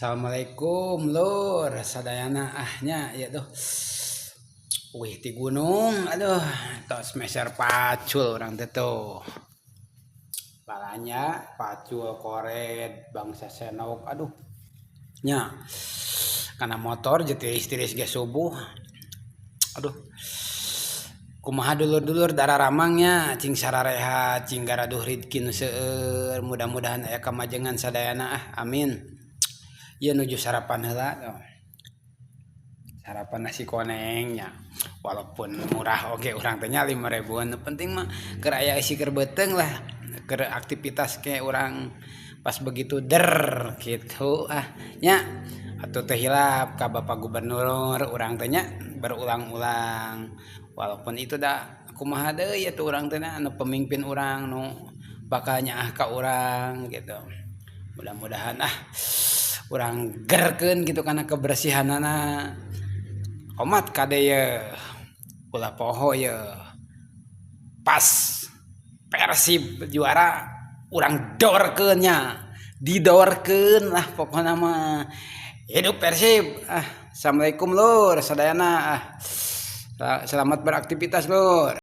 Assalamualaikum, Lur sadayana. Ah, nya ya tuh. Wih, ti gunung, aduh, tos meser pacul urang teh tuh. Palanya pacul koret bangsa senok, aduh. Nya. Kana motor je tiris-tiris ge subuh. Aduh. Kumaha dulur-dulur dararamang nya, cing sararehat, cing garaduh rizki nu seueur, mudah-mudahan aya kamajengan sadayana ah, amin. Ieu nuju sarapan heula tuh. Sarapan nasi koneng nya. Walaupun murah oge urang teh nya, 5 ribuan, nu penting mah keur aya isi keur beuteung lah, keur aktivitas ke urang pas begitu der gitu ah nya. Atuh teu hilap ka Bapak Gubernur urang teh nya, berulang-ulang walaupun itu da kumaha deui atuh urang teh anu pemimpin urang nu bakal nyaah ka urang gitu. Mudah-mudahan ah urang gerkeun gitu kana kebersihanana. Komat kade ye, ulah poho ye, pas Persib juara urang dorkeun nya, didorkeun lah pokona mah. Hidup Persib ah. Assalamualaikum, Lur sadayana ah. Selamat beraktivitas, Lur.